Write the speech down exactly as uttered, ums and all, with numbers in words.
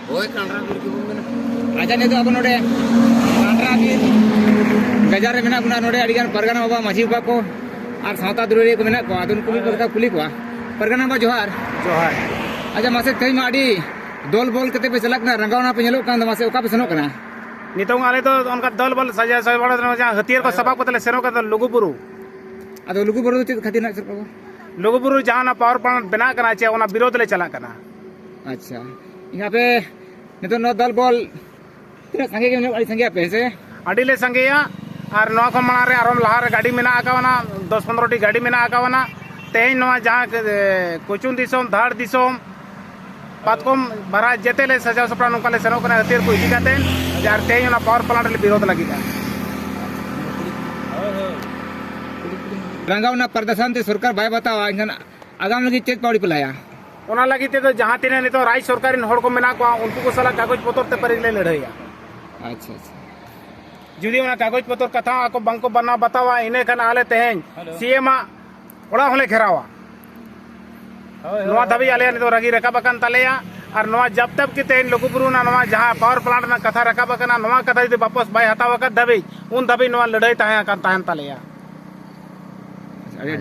ᱦᱳᱭ, ᱠᱟᱸᱰᱨᱟ ᱵᱤᱨ ᱜᱮᱵᱚᱱ ᱢᱮᱱᱟ᱾ ᱟᱪᱪᱷᱟ, ᱱᱤᱛᱚᱜ ᱟᱵᱚ ᱱᱚᱰᱮ ᱠᱟᱸᱰᱨᱟ ᱵᱤᱨ ᱜᱟᱡᱟᱲ ᱨᱮ ᱢᱮᱱᱟᱜ ᱵᱚᱱᱟ᱾ ᱱᱚᱰᱮ ᱟᱹᱰᱤᱜᱟᱱ ᱯᱟᱨᱜᱟᱱᱟ ᱵᱟᱵᱟ, ᱢᱟᱹᱡᱷᱤ ᱵᱟᱵᱟ ᱠᱚ ᱟᱨ ᱥᱟᱶᱛᱟ ᱫᱩᱞᱟᱹᱲᱤᱭᱟᱹ ᱠᱚ ᱢᱮᱱᱟᱜ ᱠᱚᱣᱟ, ᱟᱫᱚ ᱩᱱᱠᱩ ᱢᱤᱫ ᱵᱟᱨ ᱠᱟᱛᱷᱟ ᱠᱩᱞᱤ ᱠᱚᱣᱟ᱾ ᱯᱟᱨᱜᱟᱱᱟ ᱵᱟᱵᱟ, ᱡᱚᱦᱟᱨ᱾ ᱡᱚᱦᱟᱨ᱾ ᱟᱪᱪᱷᱟ, ᱢᱟᱥᱮ, ᱛᱮᱦᱮᱧ ᱢᱟ ᱟᱹᱰᱤ ᱫᱚᱞ ᱵᱚᱞ ᱠᱟᱛᱮ ᱯᱮ ᱪᱟᱞᱟᱜ ᱠᱟᱱᱟ, ᱨᱟᱸᱜᱟᱣᱱᱟ ᱯᱮ ᱧᱮᱞᱚᱜ ᱠᱟᱱ ᱫᱚ, ᱢᱟᱥᱮ ᱚᱠᱟ ᱯᱮ ᱥᱮᱱᱚᱜ ᱠᱟᱱᱟ? ᱱᱤᱛᱚᱝ ᱟᱞᱮ ᱫᱚ ᱚᱱᱠᱟ ᱫᱚᱞ ᱵᱚᱞ ᱥᱟᱡᱟᱣ ᱥᱟᱡᱟᱣ ᱵᱟᱲᱟ ᱫᱚ ᱡᱟᱦᱟᱸ ᱦᱟᱹᱛᱭᱟᱹᱨ ᱠᱚ ᱥᱟᱯᱟᱵ ᱠᱟᱛᱮ ᱞᱮ ᱥᱮᱱᱚᱜ ᱠᱟᱱᱟ ᱞᱩᱜᱩᱵᱩᱨᱩ᱾ ᱟᱫᱚ ᱞᱩᱜᱩᱵᱩᱨᱩ ᱫᱚ ᱪᱮᱫ ᱠᱷᱟᱹᱛᱤᱨ ᱱᱟᱜ ᱥᱮᱱᱚᱜ ᱠᱟᱱᱟ? ᱞᱩᱜᱩᱵᱩᱨᱩ ᱡᱟᱦᱟᱸ ᱚᱱᱟ power plant ᱵᱮᱱᱟᱜ ᱠᱟᱱᱟ ᱪᱮ, ᱚᱱᱟ ᱵᱤᱨᱳᱫᱷ ᱞᱮ ᱪᱟᱞᱟᱜ ᱠᱟᱱᱟ᱾ ᱟᱪᱪᱷᱟ, ᱤᱧ ᱟᱯᱮ ᱱᱤᱛᱚᱜ ᱱᱚᱣᱟ ᱫᱚᱞ ᱵᱚᱞ ᱛᱤᱱᱟᱹᱜ ᱥᱟᱸᱜᱮ ᱜᱮ ᱢᱮᱱᱟᱜ, ᱟᱹᱰᱤ ᱥᱟᱸᱜᱮ ᱟᱯᱮ ᱥᱮ? ᱟᱹᱰᱤ ᱞᱮ ᱥᱟᱸᱜᱮᱭᱟ᱾ ᱟᱨ ᱱᱚᱣᱟ ᱠᱷᱚᱱ ᱢᱟᱲᱟᱝ ᱨᱮ ᱟᱨᱚ ᱞᱟᱦᱟ ᱨᱮ ᱜᱟᱹᱰᱤ ᱢᱮᱱᱟᱜ ᱟᱠᱟᱣᱱᱟ, ᱫᱚᱥ ᱯᱚᱱᱨᱚ ᱴᱤ ᱜᱟᱹᱰᱤ ᱢᱮᱱᱟᱜ ᱟᱠᱟᱣᱱᱟ᱾ ᱛᱮᱦᱮᱧ ᱱᱚᱣᱟ ᱡᱟᱦᱟᱸ, ᱮ, ᱠᱩᱪᱩᱝ ᱫᱤᱥᱚᱢ, ᱫᱷᱟᱲ ᱫᱤᱥᱚᱢ, ᱯᱟᱛᱠᱚᱢ ᱵᱟᱨᱟ ᱡᱮᱛᱮ ᱞᱮ ᱥᱟᱡᱟᱣ ᱥᱟᱯᱲᱟᱣ ᱱᱚᱝᱠᱟ ᱞᱮ ᱥᱮᱱᱚᱜ ᱠᱟᱱᱟ ᱦᱟᱹᱛᱭᱟᱹᱨ ᱠᱚ ᱤᱫᱤ ᱠᱟᱛᱮ, ᱡᱮ ᱟᱨ ᱛᱮᱦᱮᱧ ᱚᱱᱟ power plant ᱞᱮ ᱵᱤᱨᱳᱫᱷ ᱞᱟᱹᱜᱤᱫᱼᱟ᱾ ᱨᱟᱸᱜᱟᱣᱱᱟ ᱯᱨᱚᱫᱮᱥᱟᱱ ᱛᱮ ᱥᱚᱨᱠᱟᱨ ᱵᱟᱭ ᱵᱟᱛᱟᱣᱟ, ᱮᱱᱠᱷᱟᱱ ᱟᱜᱟᱢ ᱞᱟᱹᱜᱤᱫ ᱪᱮᱫ ᱯᱟᱹᱣᱲᱤ ᱯᱮ ᱞᱟᱦᱟᱭᱟ? ᱚᱱᱟ ᱞᱟᱹᱜᱤᱫ ᱛᱮᱫᱚ ᱡᱟᱦᱟᱸ ᱛᱤᱱᱟᱹᱜ ᱱᱤᱛᱚᱜ ᱨᱟᱡᱽ ᱥᱚᱨᱠᱟᱨ ᱨᱮᱱ ᱦᱚᱲ ᱠᱚ ᱢᱮᱱᱟᱜ ᱠᱚᱣᱟ, ᱩᱱᱠᱩ ᱠᱚ ᱥᱟᱞᱟᱜ ᱠᱟᱜᱚᱡᱽ ᱯᱚᱛᱚᱨ ᱛᱮ ᱯᱟᱹᱨᱤ ᱞᱮ ᱞᱟᱹᱲᱦᱟᱹᱭᱟ᱾ ᱟᱪᱪᱷᱟ, ᱟᱪᱪᱷᱟ᱾ ᱡᱩᱫᱤ ᱚᱱᱟ ᱠᱟᱜᱚᱡᱽ ᱯᱚᱛᱚᱨ ᱠᱟᱛᱷᱟ ᱟᱠᱚ ᱵᱟᱝ ᱠᱚ ᱢᱟᱱᱟᱣ ᱵᱟᱛᱟᱣᱟ, ᱤᱱᱟᱹ ᱠᱷᱟᱱ ᱟᱞᱮ ᱛᱮᱦᱮᱧ ᱥᱤ ᱮᱢ ᱟᱜ ᱚᱲᱟᱜ ᱦᱚᱸᱞᱮ ᱜᱷᱮᱨᱟᱣᱟ᱾ ᱦᱳᱭ, ᱦᱳᱭ, ᱱᱚᱣᱟ ᱦᱳᱭ, ᱫᱷᱟᱹᱵᱤᱡ ᱦᱳᱭ᱾ ᱟᱞᱮᱭᱟᱜ ᱱᱤᱛᱚᱜ ᱨᱟᱹᱜᱤ ᱨᱟᱠᱟᱵ ᱟᱠᱟᱱ ᱛᱟᱞᱮᱭᱟ᱾ ᱟᱨ ᱱᱚᱣᱟ ᱡᱟᱵ ᱛᱟᱵ ᱠᱤ ᱛᱮᱦᱮᱧ ᱞᱩᱜᱩᱵᱩᱨᱩ ᱨᱮᱱᱟᱜ ᱱᱚᱣᱟ ᱡᱟᱦᱟᱸ power plant ᱨᱮᱱᱟᱜ ᱠᱟᱛᱷᱟ ᱨᱟᱠᱟᱵ ᱟᱠᱟᱱᱟ, ᱱᱚᱣᱟ ᱠᱟᱛᱷᱟ ᱡᱩᱫᱤ ᱵᱟᱯᱚᱥ ᱵᱟᱭ ᱦᱟᱛᱟᱣ ᱟᱠᱟᱫ ᱫᱷᱟᱹᱵᱤᱡ, ᱩᱱ ᱫᱷᱟᱹᱵᱤᱡ ᱱᱚᱣᱟ ᱞᱟᱹᱲᱦᱟᱹᱭ ᱛᱟᱦᱮᱸ ᱟᱠᱟᱱ ᱛᱟᱦᱮᱱ ᱛᱟᱞᱮᱭᱟ᱾ ᱟᱹᱰᱤ ᱟᱹᱰᱤ